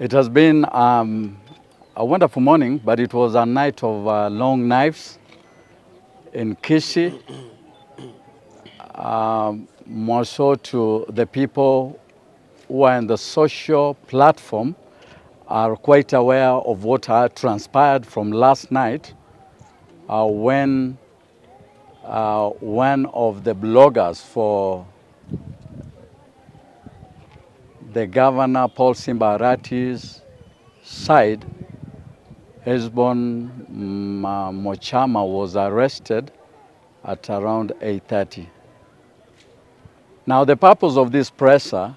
It has been um, a wonderful morning, but it was a night of uh, long knives in Kisii, more so to the people who are in the social platform are quite aware of what had transpired from last night uh, when uh, one of the bloggers for the governor Paul Simba Arati's side, Hesbon Mochama was arrested at around 8:30. Now the purpose of this presser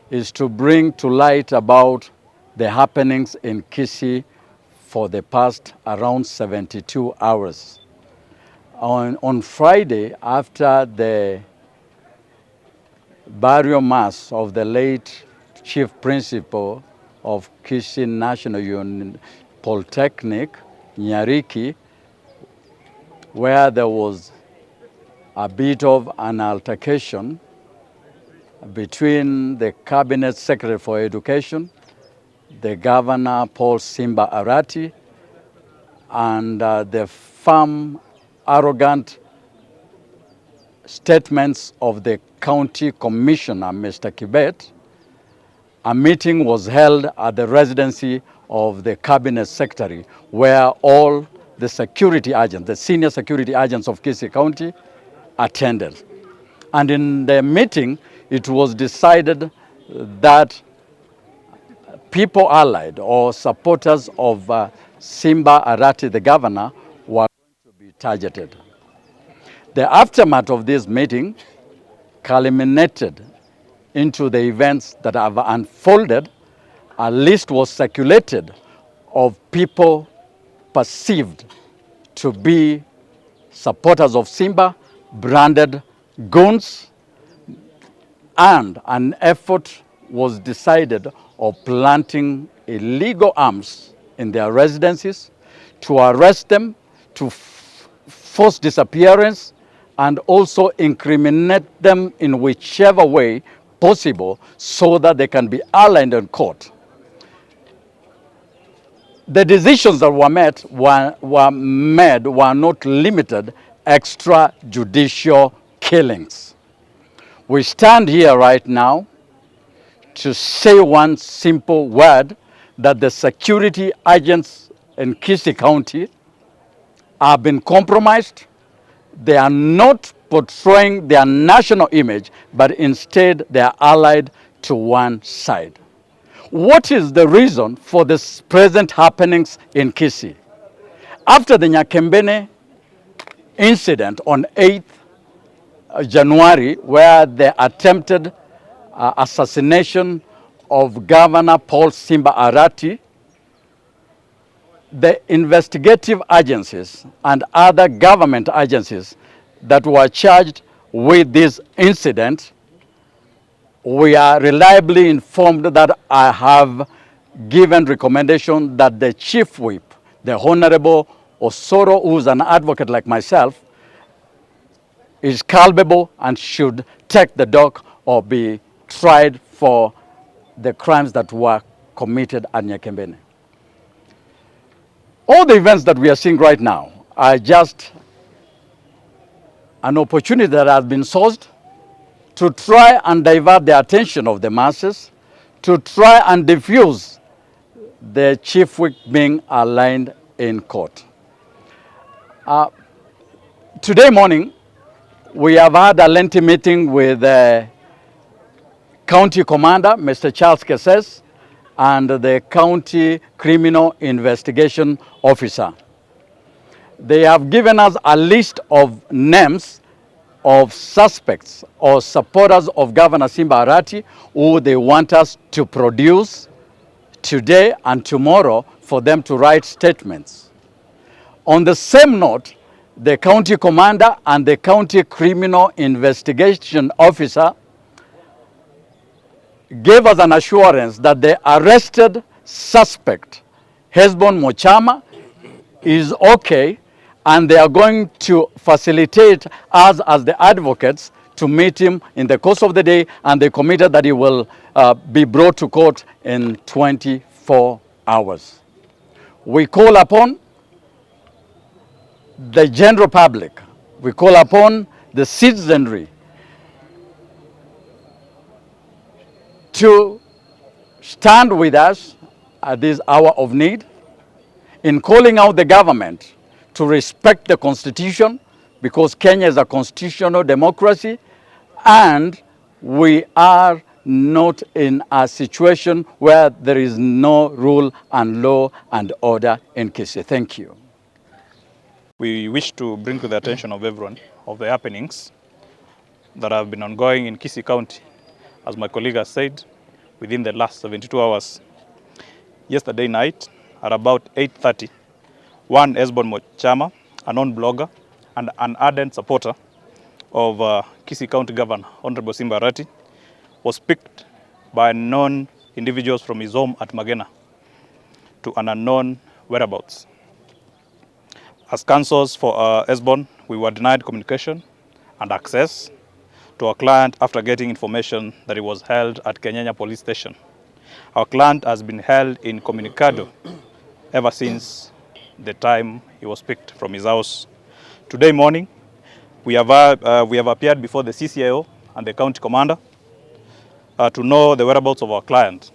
is to bring to light about the happenings in Kisii for the past around 72 hours. On Friday, after the burial mass of the late chief principal of Kisii National Union Polytechnic, Nyariki, where there was a bit of an altercation between the Cabinet Secretary for Education, the Governor Paul Simba Arati, and the firm, arrogant statements of the County Commissioner, Mr. Kibet, a meeting was held at the residency of the Cabinet Secretary, where all the security agents, the senior security agents of Kisii County, attended. And in the meeting, it was decided that people allied or supporters of Simba Arati, the governor, were going to be targeted. The aftermath of this meeting culminated into the events that have unfolded. A list was circulated of people perceived to be supporters of Simba, branded goons, and an effort was decided of planting illegal arms in their residences to arrest them, to force disappearance, and also incriminate them in whichever way possible so that they can be arraigned in court. The decisions that were met were made were not limited extrajudicial killings. We stand here right now to say one simple word, that the security agents in Kisii County have been compromised. They are not portraying their national image, but instead they are allied to one side. What is the reason for this present happenings in Kisii? After the Nyakembene incident on 8th January, where the attempted assassination of Governor Paul Simba Arati, the investigative agencies and other government agencies that were charged with this incident, we are reliably informed that I have given recommendation that the chief whip, the Honorable Osoro, who is an advocate like myself, is culpable and should take the dock or be tried for the crimes that were committed at Nyakembene. All the events that we are seeing right now are just an opportunity that has been sourced to try and divert the attention of the masses, to try and diffuse the chief whip being arraigned in court. Today morning, we have had a lengthy meeting with the County Commander, Mr. Charles Keses, and the County Criminal Investigation Officer. They have given us a list of names of suspects or supporters of Governor Simba Arati who they want us to produce today and tomorrow for them to write statements. On the same note, the county commander and the county criminal investigation officer gave us an assurance that the arrested suspect, Hesbon Mochama, is okay, and they are going to facilitate us as the advocates to meet him in the course of the day and they committed that he will uh, be brought to court in 24 hours. We call upon the general public, we call upon the citizenry to stand with us at this hour of need in calling out the government to respect the constitution because Kenya is a constitutional democracy and we are not in a situation where there is no rule and law and order in Kisii. Thank you. We wish to bring to the attention of everyone of the happenings that have been ongoing in Kisii County, as my colleague has said, within the last 72 hours. Yesterday night at about 8:30, one Esbon Mochama, a known blogger and an ardent supporter of Kisii County Governor Honorable Simba Arati, was picked by unknown individuals from his home at Magena to an unknown whereabouts. As counsels for Esbon, we were denied communication and access to our client after getting information that he was held at Kenyenya Police Station. Our client has been held incommunicado ever since the time he was picked from his house. Today morning, we have, we have appeared before the CCIO and the county commander to know the whereabouts of our client.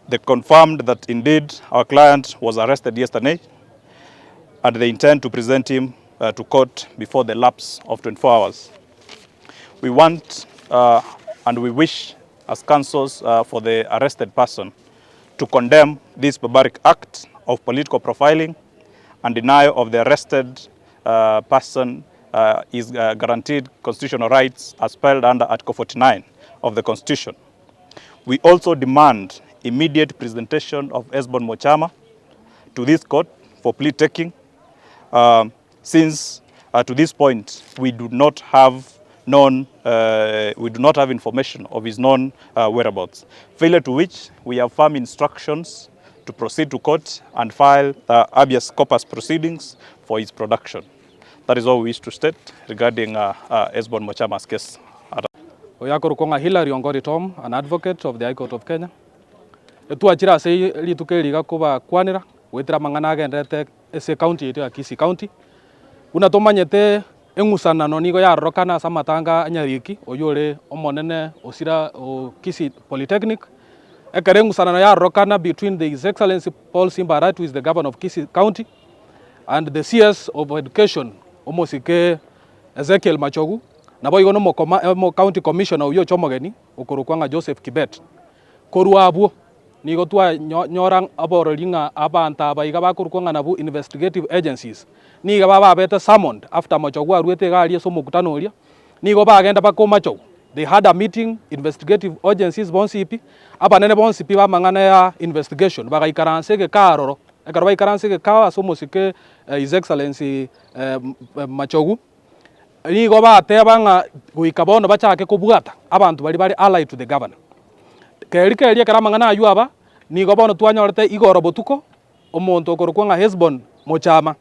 They confirmed that indeed our client was arrested yesterday and they intend to present him to court before the lapse of 24 hours. We want and we wish as counsels for the arrested person to condemn this barbaric act of political profiling and denial of the arrested person is guaranteed constitutional rights as spelled under Article 49 of the Constitution. We also demand immediate presentation of Esbon Mochama to this court for plea taking, since to this point we do not have known, we do not have information of his known whereabouts. Failure to which we have firm instructions to proceed to court and file habeas corpus proceedings for his production. That is all we wish to state regarding Esbon Mochama's case. Oyo akorokwa ng'a Hillary Ongori Tom, an advocate of the High Court of Kenya. Etwachire ase rituko eri iga kobakwanera goetera amang'ana agenderete ase ecounty yaito ya Kisii County. Buna tomanyete eng'usanano nigo yarorokana ase amatanga a Nyariki oyio ore omonene osira o Kisii Polytechnic. Ekero eng'usanano yarorokana between the His Excellency Paul Simba Arati who is the governor of Kisii County and the CS of Education omosike Ezekiel Machogu, naboigo nomokoma omo county commissioner oyio oche omogeni okorokwa ng'a Joseph Kibet. Korwa abwo nigo twanyora aborori ng'a abanto aba iga bakorokwa ng'a nabwo investigative agencies, nigo bababete summoned after Machogu aruete iga aria ase omokutano oria, nigo bagenda baka Machogu, they had a meeting investigative agencies bonsi pi, abanene bonsi pi b'amang'ana ya investigation bagaikaransa egeka aroro, ekero baikaransa egeka ase omosike His Excellency Machogu, Nigo bateba ng'a goika bono bachake kobwata abanto baria bare allied to the governor. Keri keria ekero amang'ana aywo aba, nigo bono twanyorete igoro botuko, omonto okorokwa ng'a Hesbon Mochama,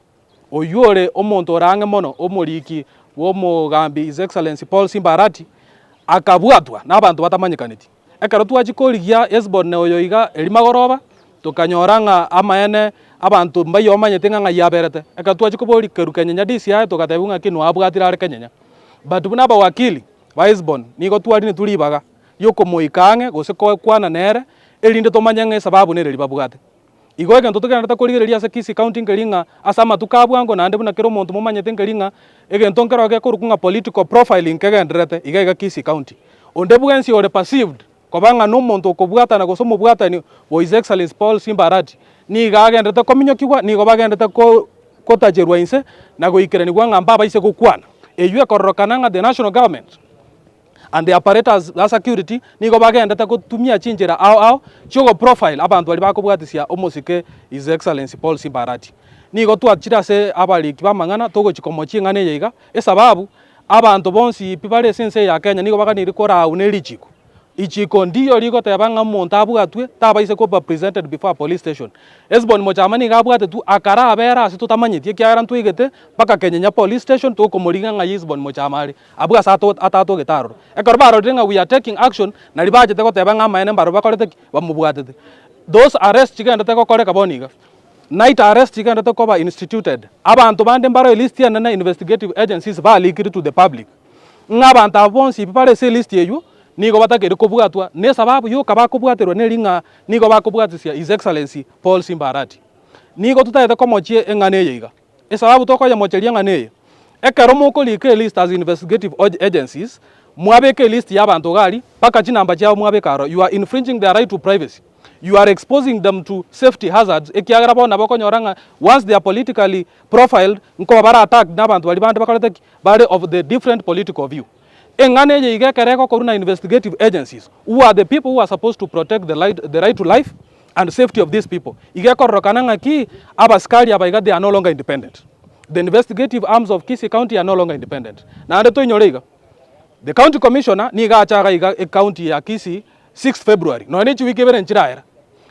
oywo ore omonto ore ang'e mono, omoriki bw'omogambi His Excellency Paul Simba Arati, akabwatwa na abanto batamanyekaneti. Ekero twachia korigia Hesbon oyo iga eria magoroba, tokanyora ng'a amaene abanto mbaiyo bamanyete ng'a ng'ai aberete. Ekero twachia koboria kerwa kenyenya DCI togatebiwa ng'a ki noabwatire are kenyenya. But buna abawakili ba Hesbon nigo twarinetwe ribaga riokomoika ang'e gose kokwana nere erinde tomanye ng'a esababu nere eria babwate. Igo egento togendererete korigereria ase Kisii County nkeri ng'a ase amatuko a bwango naende buna kera omonto momanyete nkeri ng'a egento nkero gekorokwa ng'a political profiling nkegendererete iga iga Kisii County. Onde bwensi ore perceived koba ng'a nomonto okobwatana gose omobwatani o His Excellency Paul Simba Arati nigo agendererete kominyokigwa, nigo bagendererete ko kotacherwa inse na goikeranigwa ng'a mbabaise gokwana. Eywo ekororokana ng'a the national government and the apparatus ya security nigo bagenderete gotumia chinchera ao ao chiogo profile abanto baria bakobwatisia omosike His Excellency Paul Simba Arati. Nigo twachire ase abariki b'amang'ana togochi komochia eng'ana eye iga, esababu abanto bonsi pi bare ase ense eye ya Kenya nigo baganeirie korau ne richiko. Ichiko ndiyo rigoteba ng'a omonto abwatwe tabaise koba presented before a police station. Hesbon Mochama nigo abwatetwe akarabera ase totamanyeti ekiagera ntwaigete mpaka Kenyenya police station tokomorigia ng'ai Hesbon Mochama are abwo ase atatogete aroro. Ekero barorire ng'a we are taking action nari bachete goteba ng'a amaene mbarobwo bakorete ki? Bamobwatete. Those arrests chigendete gokoreka bono iga. Night arrest chigendete koba instituted. Abanto bande mbaro elist enene investigative agencies ba leaked to the public. Ng'a abanto aba bonsi pi bare ase elist eywo nigo batakeire kobwatwa ne esababu yoka bakobwaterwa neri ng'a nigo bakobwatisia His Excellency Paul Simba Arati. Nigo totagete komochia eng'ana eye iga. Esababu tokoyemocheria eng'ana eye, ekero mokorika elist as investigative agencies, mwabeka elist ya abanto iga aria, mpaka chinamba chiabo mwabeka aroro, you are infringing their right to privacy. You are exposing them to safety hazards ekiagera bono nabo okonyora ng'a once they are politically profiled, nkoba bare attacked na abanto baria bande bakorete ki? Bare of the different political view. Eng'ana eye iga ekero egokorwa na investigative agencies who are the people who are supposed to protect the light, the right to life and safety of these people, iga ekororokana ng'a ki abasikari aba iga they are no longer independent. The investigative arms of Kisii County are no longer independent. Naende toinyore iga, the county commissioner nigo acha iga iga ecounty ya Kisii 6th February, nonya ne chiwiki ibere nchiraera.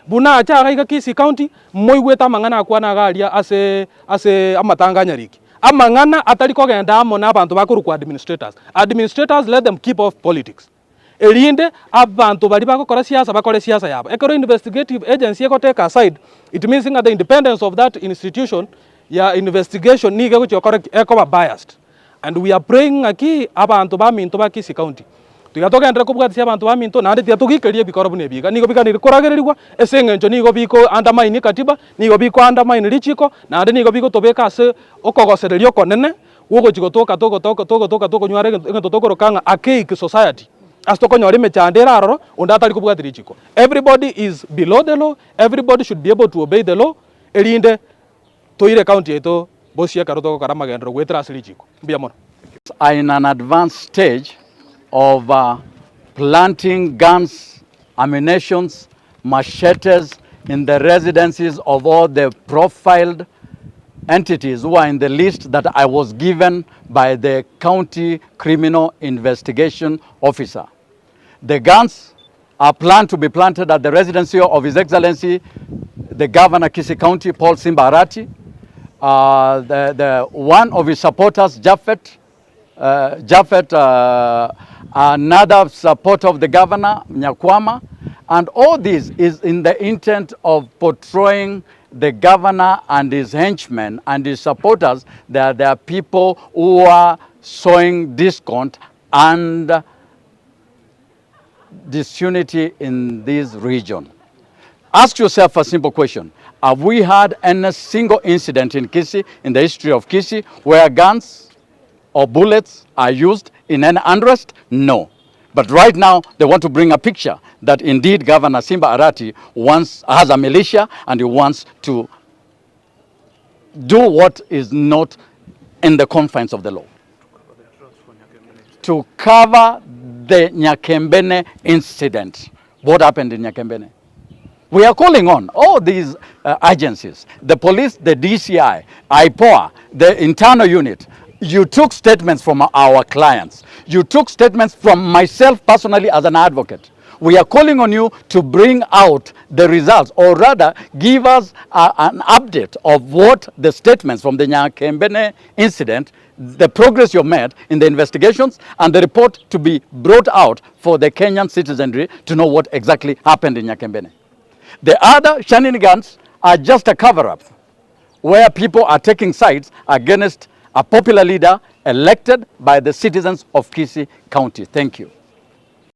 Buna acha iga iga Kisii County, moigwete amang'ana akwana iga aria ase ase amatanga a Nyariki. Amang'ana atari kogenda amo na abanto bakorokwa administrators. Administrators let them keep off politics. Erinde abanto baria bagokora siasa bakore siasa yabo. Ekero investigative agency ego take aside, it means ng'a the independence of that institution ya investigation nigo egochia gokora ki? Ekoba biased. And we are praying ng'aki abanto baminto ba Kisii County tiga togenderere kobwatisia abanto baminto naende tiga togikerie ebikoro buna ebi iga. Nigo biganeirie koragererigwa ase eng'encho nigo biko undermine katiba, nigo biko undermine richiko, naende nigo bigotobeka ase okogosereria okonene gwogochi gotoka togotoka togotoka tokonywara egento egento tokoroka ng'a archaic society ase tokonyora emechando ere aroro onde atari kobwatia richiko. Everybody is below the law, everybody should be able to obey the law erinde Toire ecounty yaito bosio ekero togokora amagenderero goetera ase richiko. Mbuya mono. Are in an advanced stage of planting guns, ammunitions, machetes in the residences of all the profiled entities who are in the list that I was given by the county criminal investigation officer. The guns are planned to be planted at the residency of His Excellency the Governor Kisii County, Paul Simba Arati, the, the one of his supporters, Japhet, Japhet another supporter of the governor, Nyakwama, and all this is in the intent of portraying the governor and his henchmen and his supporters that there are people who are sowing discord and disunity in this region. Ask yourself a simple question. Have we had any single incident in Kisii, in the history of Kisii, where guns or bullets are used in any unrest? No. But right now, they want to bring a picture that indeed Governor Simba Arati wants, has a militia and he wants to do what is not in the confines of the law. To cover the Nyakembene incident. What happened in Nyakembene? We are calling on all these agencies, the police, the DCI, IPOA, the internal unit. You took statements from our clients. You took statements from myself personally as an advocate. We are calling on you to bring out the results, or rather give us an update of what the statements from the Nyakembene incident, the progress you made in the investigations, and the report to be brought out for the Kenyan citizenry to know what exactly happened in Nyakembene. The other shenanigans are just a cover-up where people are taking sides against a popular leader elected by the citizens of Kisii County. Thank you.